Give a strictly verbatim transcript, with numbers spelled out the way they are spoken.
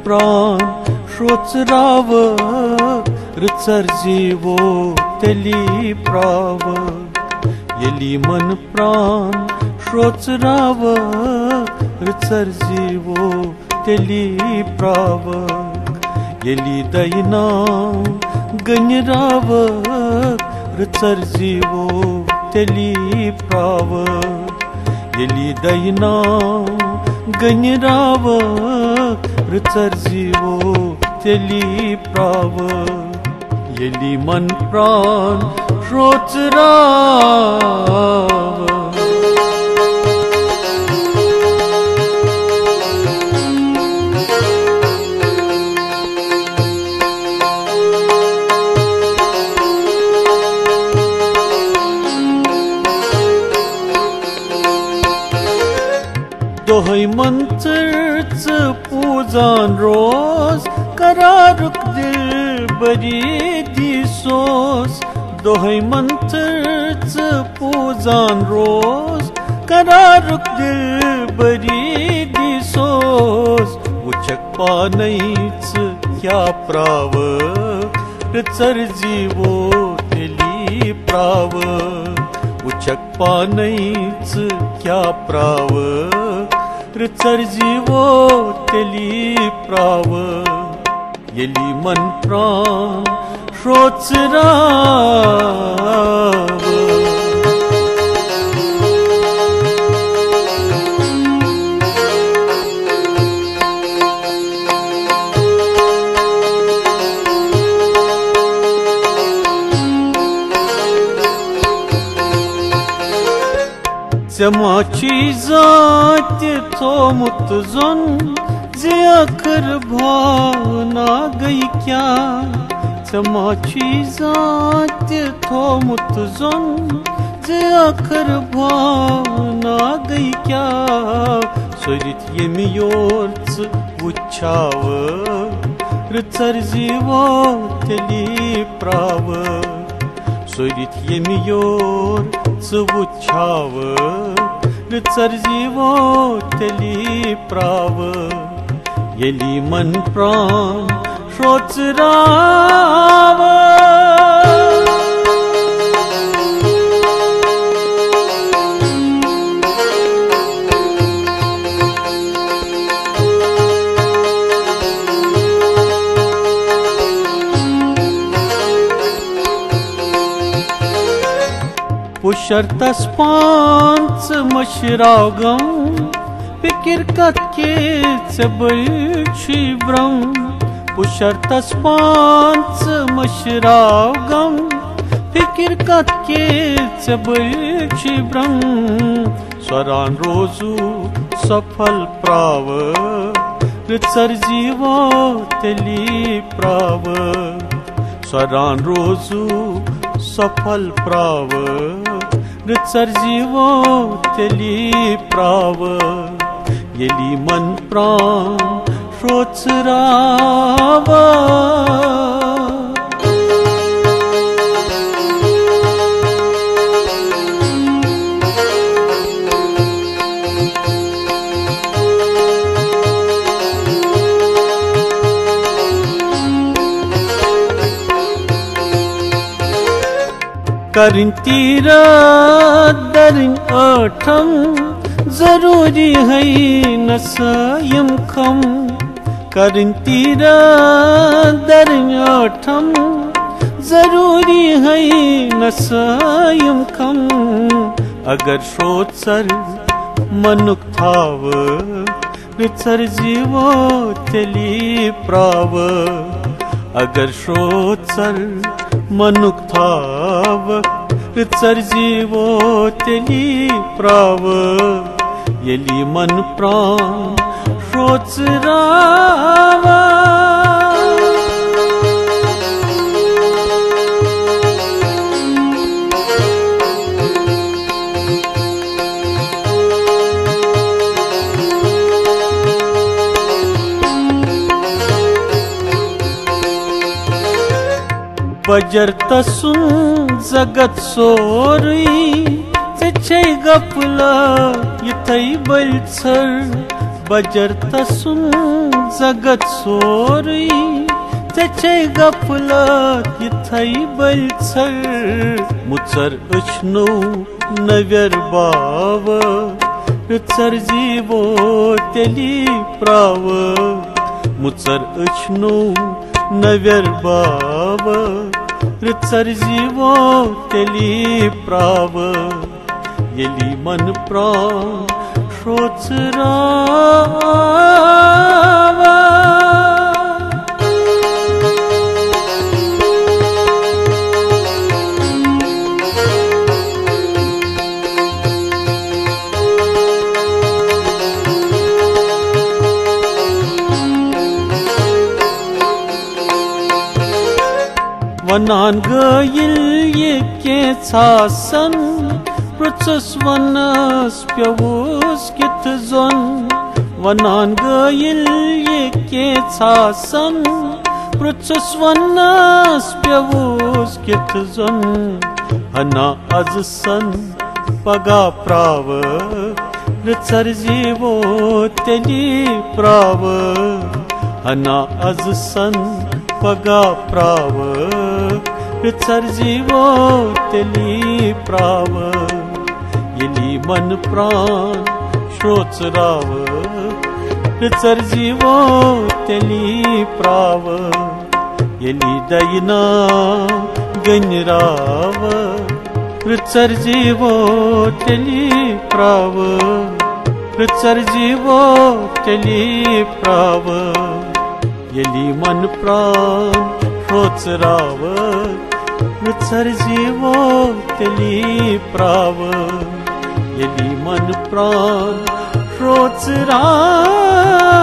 پران شروژراوکھ، رٕژر زیٖوو تیٚلی پراوکھ۔ ییٚلہِ یِمن پران شروژراوکھ، رٕژر زیٖوو تیٚلی پراوکھ۔ ییٚلہِ دَیہِ ناو گٔنٛڈراوکھ، رٕژر زیٖوو تیٚلی پراوکھ۔ ییٚلہِ دَیہِ ناو گٔنٛڈراوکھ، رٕژر زیٖوو تیٚلی پراوکھ۔ ییٚلہِ یِمن پران شروژراوکھ۔ دۄہے منتر ژٕ پوٗزان روز، قرارُک دِلبری دی سوز۔ دۄہے منتر ژٕ پوٗزان روز، قرارُک دِلبری دی سوز۔ وٕچھکھ پانے ژٕ کیٛاہ پراوکھ، رٕژر زیٖوو تیٚلی پراوکھ۔ وٕچھکھ پانے ژٕ کیٛاہ پراوکھ، رٕژر زیٖوو تیٚلی پراوکھ۔ ییٚلہِ یِمن پران شروژراوکھ۔ ژےٚ ما چھُے زانٛہہ تہِ تھوٚومُت ظۄن زِ ٲخٕر بھاونا گٔے کیٛاہ؟ ژےٚ ما چھُے زانٛہہ تہِ تھوٚومُت ظۄن زِ ٲخٕر بھاونا گٔے کیٛاہ؟ سُرِتھ ییٚمہِ یور ژٕ وٕچھاوکھ، رٕژر زیٖوو تیٚلی پراوکھ۔ سُرِتھ ییٚمہِ یور ژٕ وٕچھاوکھ، رٕژر زیٖوو تیٚلی پراوکھ۔ ییٚلہِ یِمن پران شروژراوکھ۔ پُشرتس پان ژٕ مٔشراو غم، فِکر کتھ کہِ ژےٚ بٔلۍ چھُے برم۔ پُشرتس پان ژٕ مٔشراو غم، فِکر کتھ کہِ ژےٚ بٔلۍ چھُے برم۔ سۄران روزُو سۄ پھل پراوکھ، رٕژر زیٖوو تیٚلی پراوکھ۔ سۄران روزُو سۄ پھل پراوکھ، رٕژر زیٖوو تیٚلی پراوکھ۔ ییٚلہِ یِمن پران شروژراوکھ۔ کرٕنۍ تیٖرتھ درٕنۍ ٲٹھم، ضروٗری ہے نسا یِم کھم۔ کرٕنۍ تیٖرتھ درٕنۍ ٲٹھم، ضروٗری ہے نسا یِم کھم۔ اگر شروژر منُک تھاوٕ، رٕژر زیٖوو تیٚلی پراوٕ۔ اگر شروژر منُک تھاوکھ، رٕژر زیٖوو تیٚلی پراوٕ۔ ییٚلہِ یِمن پران شروژراوکھ۔ بجر تسُنٛد زگت سورُے، ژےٚ چھے غفلت یِتھے بٔلۍ ژھٔر۔ بجر تسُنٛد زگت سورُے، ژےٚ چھے غفلت یِتھے بٔلۍ ژھر۔ مُژر أچھنو نویر باو، رٕژر زیٖوو تیٚلی پراو۔ مُژر أچھنو نویر باو، رٕژر زیٖوو تیٚلی پراو۔ ییٚلہِ من پران شروٚژ راوان۔ ونان گٲیِل یہِ کینٛژھا سن، پرٛژھُس ونس پیوٚوُس کِتھ زۄن۔ ونان گٲیِل یہِ کینٛژھا سن، پرٛژھُس ونس پیوٚوُس کِتھ زۄن۔ ہنا از سن پگاہ پراوٕ، رٕژر زیٖوو تیٚلی پراوٕ۔ ہنا از سن پگاہ پراوٕ، رٕژر زیٖوو تیٚلی پراوٕ۔ ییٚلی من پران شروٚژ راوٕ، رٕژر زیٖوو تیٚلی پراوٕ۔ ییٚلی دَینہ گٔنۍ راوٕ، رٕژر زیٖوو تیٚلی پراوٕ، رٕژر زیٖوو تیٚلی پراوٕ۔ ییٚلی من پران شروٚژ راوٕ، رٕژر زیٖوو تیٚلی پراوٕ۔ ییٚلی من پران شروٚژ راوٕ،